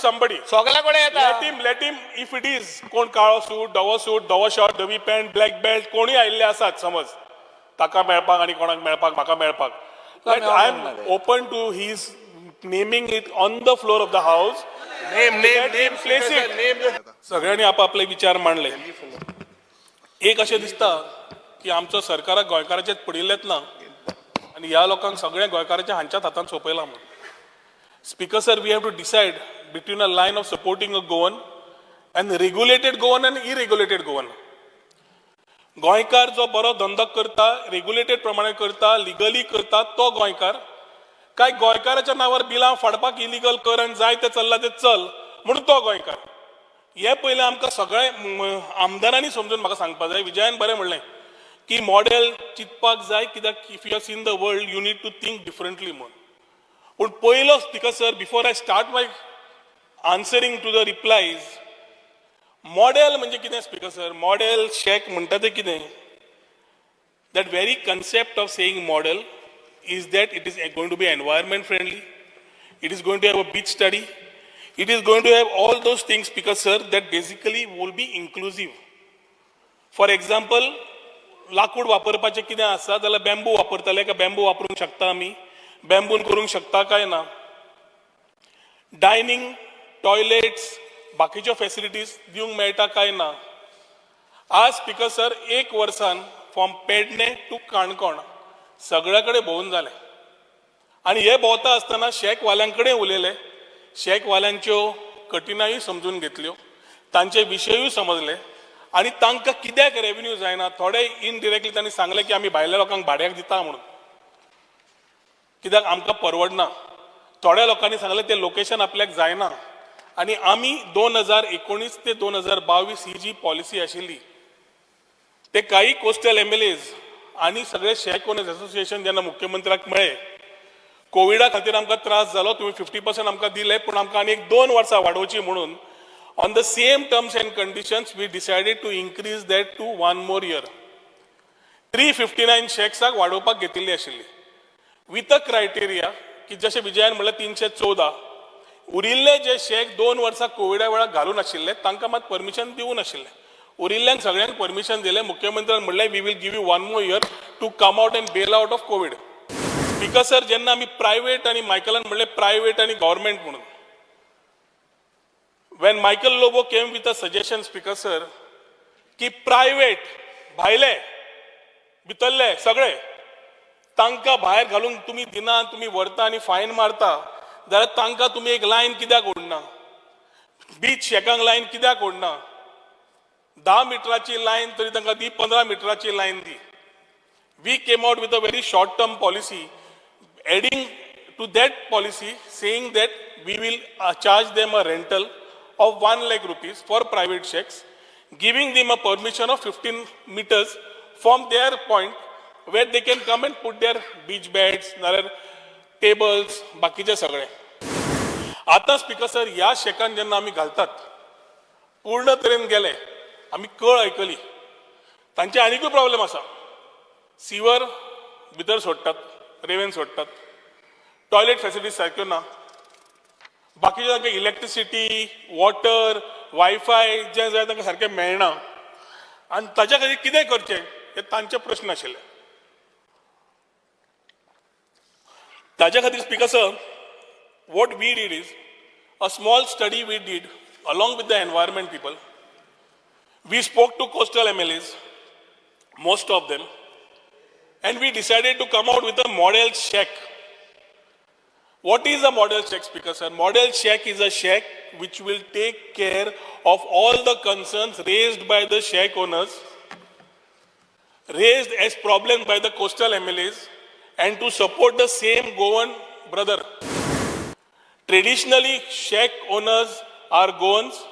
somebody. सगल्या कडेन येता. Let him, let him, if it is कोण काळो सूट, धवो सूट, धवो शर्ट, धवी पॅन्ट, ब्लॅक बेल्ट, कोणूय आयिल्ले आसात समज ताका मेळपाक आनी कोणाक मेळपाक, म्हाका मेळपाक, I am open to his naming it on the floor of the house. Name, name, Let him name, place it. Name. सगळ्यांनी आपापले विचार मांडले. एक अशें दिसता की आमचो सरकाराक गोंयकाराचेर पडिल्लेच ना आनी ह्या लोकांक सगळें गोंयकाराच्या हांच्याच हातान सोंपयलां म्हणून. Speaker sir, we have to decide between a line of supporting a Goan and regulated Goan and irregulated Goan. गोंयकार जो बरो धंदो करता, रेगुलेटेड प्रमाणे करता, लिगली करता, तो गोंयकार काय गोंयकाराच्या नांवार बिलां फाडपाक इलिगल कर आनी जाय तें चल्ला तें चल म्हणून तो गोंयकार, हे पयलें आमकां सगळे आमदारांनी समजून म्हाका सांगपाक जाय. विजयान बरें म्हणलें की मॉडेल चिंतपाक जाय, कित्याक if you are seen the world, you need to think differently म्हणून. पूण पयलो, Speaker sir, before I start my answering to the replies, model म्हणजे कितें? स्पिकर सर, मॉडेल शॅक म्हणटा तें कितें? That very concept of saying model is that it is going to be environment friendly, it is going to have a beach study, it is going to have all those things, Speaker sir, that basically will be inclusive. For example, लाकूड वापरपाचें कितें आसा जाल्यार bamboo वापरतले काय bamboo वापरूंक शकता आमी, बॅम्बून करूंक शकता काय ना, डायनींग, टॉयलेट्स, बाकीच्यो फॅसिलिटीज दिवंक मेळटा काय ना. आज, स्पिकर सर, एक वर्सान फ्रॉम पेडणे टू काणकोण सगळ्या कडेन भोंवून जालें आनी हे भोंवता आसतना शॅकवाल्यां कडेन उलयले, शॅकवाल्यांच्यो कठिनाई समजून घेतल्यो, तांचे विशयूय समजले आनी तांकां कित्याक रेवेन्यू जायना, थोडे इनडिरेक्टली तांणी सांगलें की आमी भायल्या लोकांक भाड्याक दिता म्हणून, कित्याक आमकां परवडना. थोड्या लोकांनी सांगलें तें लोकेशन आपल्याक जायना. आनी आमी 2019 ते 2022 ही जी पॉलिसी आशिल्ली, ते काही कोस्टल एमएलएज आनी सगळे शॅक ओनर्स असोसिएशन जेन्ना मुख्यमंत्र्याक मेळ्ळे, कोविडा खातीर आमकां त्रास जालो, तुमी 50% आमकां दिले, पूण आमकां आनी एक 2 वर्सां वाडोवची म्हणून, on the same terms and conditions we decided to increase that to one more year. 359 शॅक्साक वाडोवपाक घेतिल्ली आशिल्ली विथ अ क्रायटेरिया की जशें विजयान म्हणलें, 314 उरिल्ले जे शॅक 2 वर्सां कोविडा वेळार घालून आशिल्ले, तांकां मात परमिशन दिवं नाशिल्लें. उरिल्ल्यांक सगळ्यांक परमिशन दिलें. मुख्यमंत्र्यान म्हणलें, "We will give you one more year to come out and bail out of Covid." Speaker sir, जेन्ना आमी प्रायवेट आनी मायकलान म्हणलें प्रायवेट आनी गव्हर्मेंट म्हणून, when Michael Lobo came with a suggestion, Speaker sir, की प्रायवेट भायले भितरले सगळे तांकां भायर घालूंक तुमी दिना, तुमी व्हरता आनी फायन मारता जाल्यार तांकां तुमी एक लायन कित्याक ओडना? बीच शॅकांक लायन कित्याक ओडना? 10 मिटराची लायन तरी तांकां दी, 15 मिटराची लायन दी. We came out with a very short term policy, adding to that policy, saying that we will charge them a rental of 1 lakh rupees for private shacks, giving them a permission of 15 meters from their point where they can come and put their beach beds, नाल्यार tables, बाकीचे सगळे. आता speaker sir, ह्या शॅकान जेन्ना आमी घालतात, पूर्ण तरेन गेले, आमी कळ आयकली, तांचे आनिकूय प्रॉब्लेम आसा. सिवर भितर सोडटात, रेवेन सोडटात, टॉयलेट फॅसिलिटीज सारक्यो ना, बाकीचे तांकां इलेक्ट्रिसिटी, वॉटर, वायफाय जें जाय तांकां सारकें मेळना आनी ताच्या खातीर कितें करचें हे तांचे प्रश्न आशिल्ले. ताच्या खातीर, Speaker sir, what we did is a small study we did along with the environment people. We spoke to coastal MLAs, most of them, and we decided to come out with a model shack. What is a model shack, Speaker sir? Model shack is a shack which will take care of all the concerns raised by the shack owners, raised as problems by the coastal MLAs, and to support the same Goan brother. Traditionally, shack owners are Goans.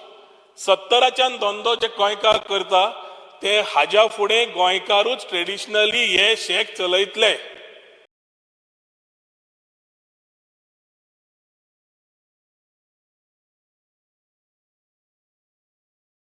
सत्तराच्यान धंदो जे गोंयकार करता, ते हाज्या फुडें गोंयकारूच traditionally हे shack चलयतले.